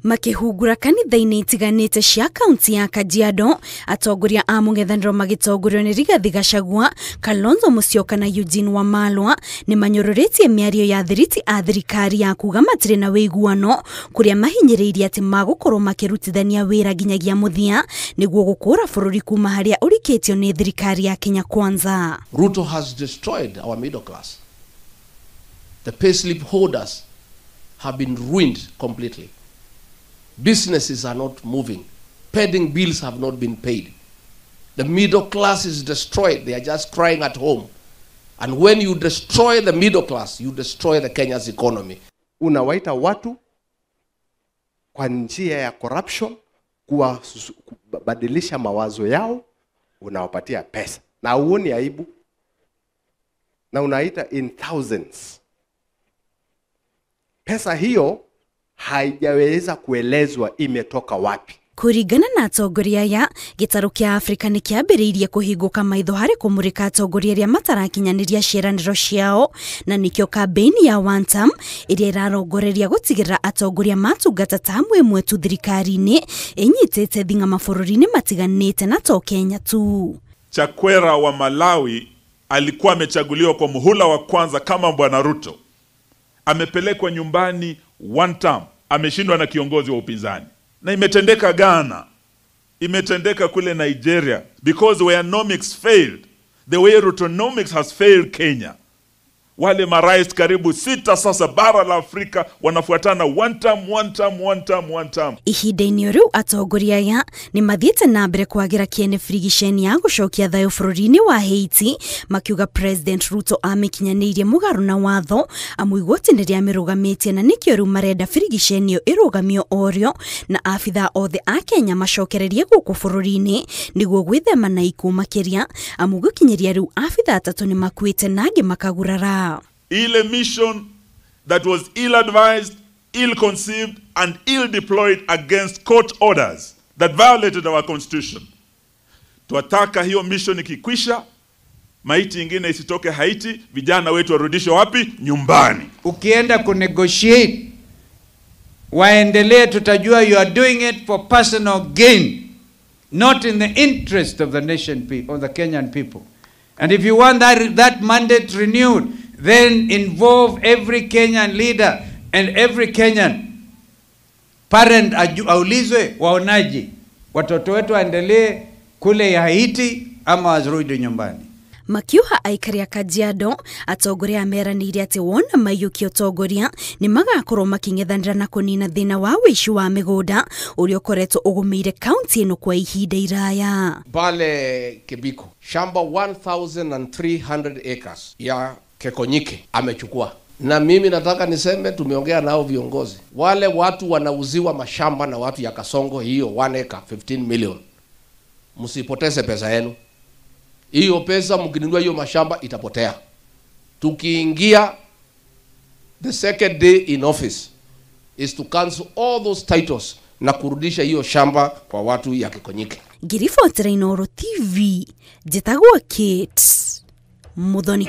Makĩhungura kanitha-inĩ itiganĩte cia kaunti ya Kajiado, atongoria a mũng'ethanĩro magĩtongorio nĩ Rigathi Gachagua, Kalonzo Musyoka na Eugene Wamalwa nĩ manyũrũrĩtie mĩario ya thiriti a thirikari ya kuga matirĩ na wĩiguano, kũrĩa mahinyĩrĩirie atĩ magũkorwo makĩrutithania wĩra nginyagia mũthia nĩguo gũkũra bũrũri kuma harĩa ũrikĩtio nĩ thirikari ya Kenya Kwanza. Ruto has destroyed our middle class. The payslip holders have been ruined completely. Businesses are not moving. Pending bills have not been paid. The middle class is destroyed. They are just crying at home. And when you destroy the middle class, you destroy the Kenya's economy. Unawaita watu kwa njia ya corruption, kubadilisha mawazo yao, unawapatia pesa. Na huoni aibu. Na unaita in thousands. Pesa hiyo haijaweza kuelezwa imetoka wapi. Kũringana na atongoria aya, gĩtarũ kĩa Afrika nĩ kĩambĩrĩirie kũhingũka maitho harĩ kũmũrĩka atongoria arĩa matarakinyanĩria ciĩranĩro ciao, na nĩkĩo kambĩini ya One Term ĩrĩa ĩrarongoreria gũtigĩrĩra atongoria matungata tamu ĩmwe tu thirikari-inĩ ĩnyitĩte thing'a mabũrũri-inĩ matiganĩte na to Kenya tu. Chakwera wa Malawi alikuwa amechaguliwa kwa muhula wa kwanza kama Bwana Ruto. Amepelekwa nyumbani one term, ameshindwa na kiongozi wa upinzani. Na imetendeka Ghana, imetendeka kule Nigeria, because Weanomics failed the way Rutonomics has failed Kenya. Wale marais karibu 6 sasa bara la Afrika wanafuatana one term, one term, one term, one term. Ihinda-inĩ rĩu atongoria aya nĩ mathiĩte na mbere kwagĩra kĩene birigiceni ya gũcokia thayũ bũrũri-inĩ wa Haiti, makiuga President Ruto amĩkinyanĩirie mũgarũ na watho amu igoti nĩ rĩamĩrũgamĩtie na nĩkĩo rĩu marenda birigiceni ĩyo ĩrũgamio orĩo na abithaa othe a Kenya macokererie gũkũ bũrũri-inĩ nĩguo gwĩthema na ikuũ makĩria, amu gũkinyĩria rĩu abithaa 3 nĩ makuĩte na angĩ makagurara. Ile mission that was ill-advised, ill-conceived, and ill-deployed against court orders that violated our constitution. Tuataka hiyo mission ikikwisha, maiti ingine isitoke Haiti, vijana wetu warudishwe wapi? Nyumbani. Ukienda kunegotiate, waendelee, tutajua you are doing it for personal gain, not in the interest of the nation, of the Kenyan people. And if you want that mandate renewed, then involve every Kenyan leader and every Kenyan parent. Aulizwe waonaje watoto wetu waendelee kule ya Haiti ama warudi nyumbani. Makiuha aikari a Kajiado, atongoria meranĩire atĩ wona maiyũkia ũtongoria nĩ magakorwo makĩng'ethanĩra na kũnina thĩna wa wĩici wa mĩgũnda ũrĩa ũkoretwo ũgũmĩire kaunti ĩno kwa ihinda iraya. Pale Kibiko, shamba 1300 acres ya Kekonyike amechukua. Na mimi nataka niseme tumeongea nao viongozi. Wale watu wanauziwa mashamba na watu ya Kasongo, hiyo 1 acre 15 million. Msipoteze pesa yenu. Hiyo pesa mkinunua hiyo mashamba itapotea. Tukiingia, the second day in office is to cancel all those titles na kurudisha hiyo shamba kwa watu ya Kekonyike. Ngiribotera Inooro TV, njĩtagwo Kate Muthoni.